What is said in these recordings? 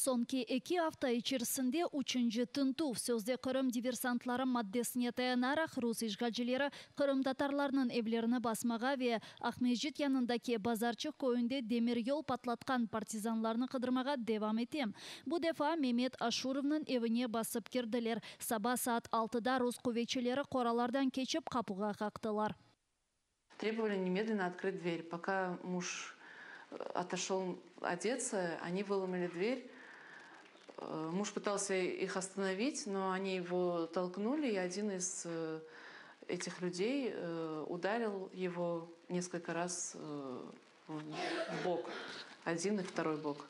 Soñki eki afta içerisinde üçünci tintüv, sözde Qırım diversantları maddesine tayanaraq rus işğalcileri qırımtatarlarnıñ evlerini basmağa ve Aqmescit yanındaki Bazarçıq köyünde demiryol patlatqan partizanlarnı qıdırmağa devam ete. Bu defa Memet Aşurovnıñ evine basıp kirdiler. Saba saat altıda rus quvetçileri qoralardan keçip qapuğa qaqtılar. Требовали немедленно открыть дверь. Пока муж отошел одеться, они выломали дверь. Муж пытался их остановить, но они его толкнули, и один из этих людей ударил его несколько раз в бок. Один и второй бок.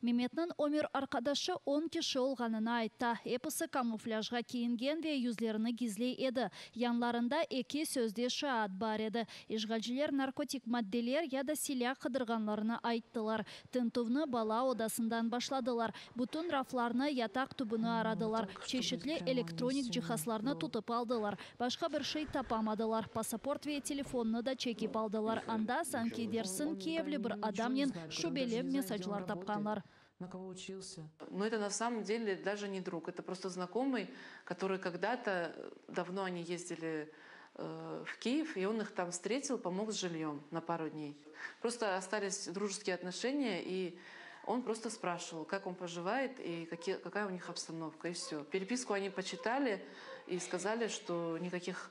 Memetniñ ömür arqadaşı on kişi olğanını ayttı. Episi kamuflâjğa kiyingen ve yüzlerini gizley edi. Yanlarında eki sözde şaat bar edi. İşğalciler narkotik maddeler ya da silâ qıdırğanlarını ayttılar. Tintüvni bala odasından başladılar. Bütün raflarnı, yataq tübüni aradılar. Çeşitli elektronik cihazlarnı tutıp aldılar. Başqa bir şey tapamadılar. Pasaport ve telefonnı da çekip aldılar. Anda, sanki dersiñ, kiyevli bir adamnen şübeli mesaclar tapqanlar. На кого учился. Но это на самом деле даже не друг, это просто знакомый, который когда-то, давно они ездили в Киев, и он их там встретил, помог с жильем на пару дней. Просто остались дружеские отношения, и он просто спрашивал, как он поживает и какая у них обстановка, и все. Переписку они почитали и сказали, что никаких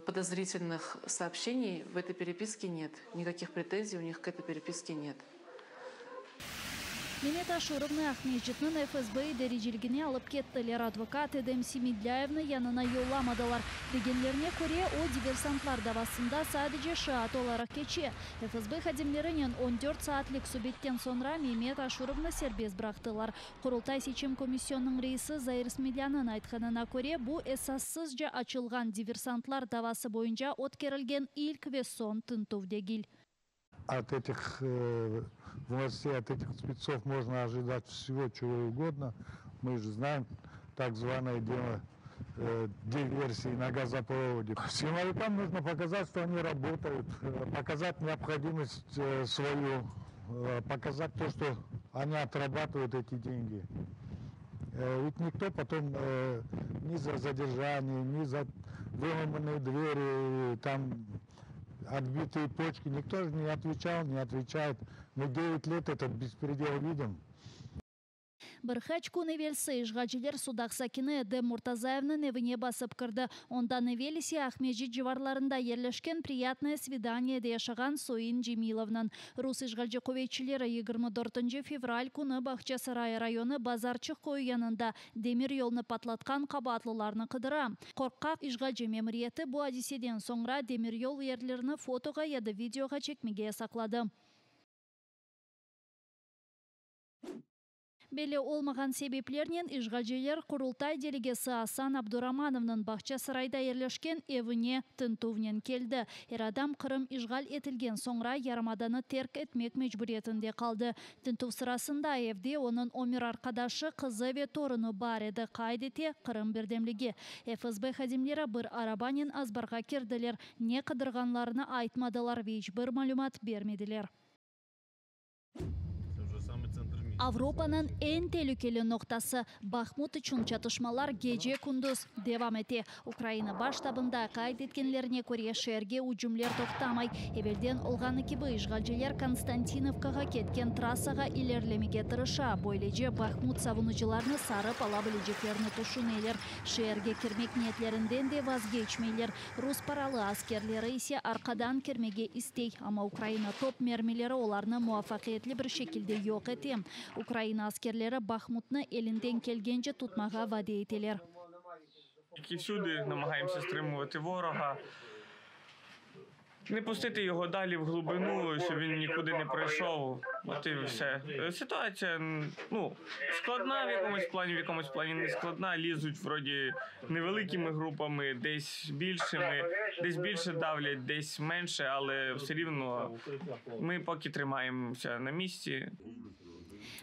подозрительных сообщений в этой переписке нет, никаких претензий у них к этой переписке нет. Memet Aşurovnı Aqmescitniñ FSB idareciligine alıp kettiler. Advokat Edem Semedlâyevni yanına yollamadılar. Degenlerine köre, o, diversantlar davasında sadece şaat olaraq keçe. FSB hadimlerinen 14 saatlik subetten soñra Memet Aşurovnı serbest bıraqtılar. Qurultay seçim komisyonınıñ reisi Zair Smedlânıñ aytqanına köre, bu esassızca açılğan diversantlar davası boyunca ötkerilgen ilk ve soñ tintüv degil. От этих властей, от этих спецов можно ожидать всего чего угодно. Мы же знаем так званое дело диверсии на газопроводе. Силовикам нужно показать, что они работают, показать необходимость свою, показать то, что они отрабатывают эти деньги. Ведь никто потом ни за задержание, ни за выломанные двери, там отбитые почки, никто же не отвечал, не отвечает. Мы 9 лет этот беспредел видим. Bir qaç kün evelsi işğalciler Sudaq sakini Edem Murtazayevniñ evine basıp kirdi. Ondan evel ise Aqmescit civarlarında yerleşken Priyatnoye svidaniyede yaşağan Soin Cemilovnıñ. Rus işğalci quvetçileri 24 fevral künü Bağçasaray rayonı Bazarçıq köyü yanında demir yolnı patlatqan qabaatlılarnı qıdıra. Qorqaq işğalci memuriyeti bu adiseden soñra demir yol yerlerini fotoğa ya da videoğa çekmege yasaqladı. Belli olmağan sebeplernen işğalciler Qurultay delegesi Asan Abduramanovnıñ Bağçasarayda yerleşken evine tintüvnen keldi. Er adam Qırım işğal etilgen soñra yarımadanı terk etmek mecburiyetinde qaldı. Tintüv sırasında evde onıñ ömür arqadaşı, qızı ve torunı bar edi, qayd ete Qırım birdemligi. FSB hadimleri bir arabanen azbarğa kirdiler, ne qıdırğanlarını aytmadılar ve iç bir malümat bermediler. Avropanıñ eñ telükeli noqtası Bahmut içün çatışmalar gece-kündüz devam ete. Ukraina Baş ştabında qayd etkenlerine köre, şeerge ücümler toqtamay. Evelden olğanı kibi, işğalciler Konstantinovkağa ketken trassağa ilerlemege tırışa, böylece Bahmut savunucılarını sarıp ala bileceklerini tüşüneler. Şeerge kirmek niyetlerinden de vazgeçmeyler. Rus paralı askerleri ise arqadan kirmege istey, amma Ukraina top mermileri olarnı muvafaqiyetli bir şekilde yoq ete. Ukraina askerleri Bahmutnı elinden kelgence tutmağa vade eteler. Як і всюди, намагаємося стримувати ворога, не пустити його далі в глибину, щоб він нікуди не пройшов. От і все. Ситуація ну, складна в якомусь плані, в якомусь плані не складна. Лізуть вроді невеликими групами, десь більшими, десь більше давлять, десь менше, але все рівно ми поки тримаємося на місці.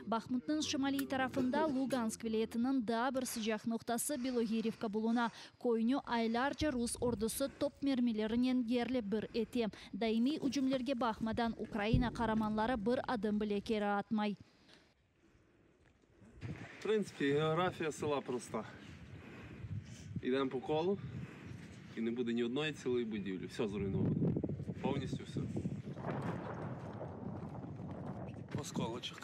Bahmutnıñ şimaliy tarafında Lugansk vilâyetiniñ daa bir sıcaq noqtası Bilohirivka buluna. Köyni aylarca rus ordusı top mermilerinen yerle bir ete. Daimiy ücümlerge baqmadan, Ukraina qaramanları bir adım bile keri atmay. В принципі, географія села проста. Йдемо по колу і не буде ні одної цілої будівлі. Все зруйновано. Повністю все. Осколочок.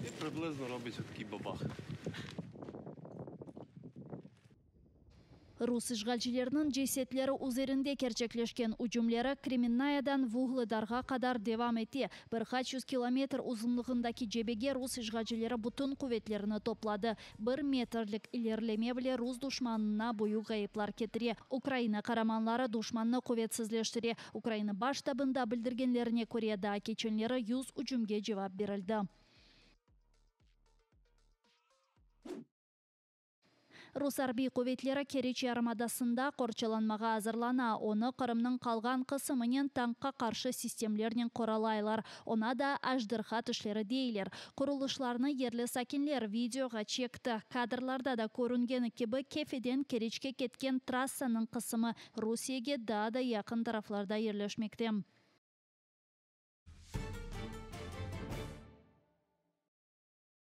І приблизно робить отакий бабах. Rus işğalcileriniñ cesetleri üzerinde kerçekleşken ücümleri Kremennayadan Vuğledarğa qadar devam ete. Bir qaç yüz kilometr uzunlığındaki cebege rus işğalcileri bütün quvetlerini topladı. Bir metrlik ilerileme bile rus duşmanına büyük ğayıplar ketire. Ukraina qaramanları duşmannı quvetsizleştire. Ukraina Baş ştabında bildirgenlerine köre, daa keçenleri 100 ücümge cevap berildi. Rus arbiy quvetleri Keriç yarımadasında qorçalanmağa azırlana. Onı Qırımnıñ qalğan qısımınen tankqa qarşı sistemlernen qoralaylar. Oña da ajderha tişleri deyler. Qurulışlarnı yerli sakinler videoğa çekti. Kadrlarda da körüngeni kibi, Kefeden Keriçke ketken trassanıñ qısımı Rusiyege daa da yaqın taraflarda yerleşmekte.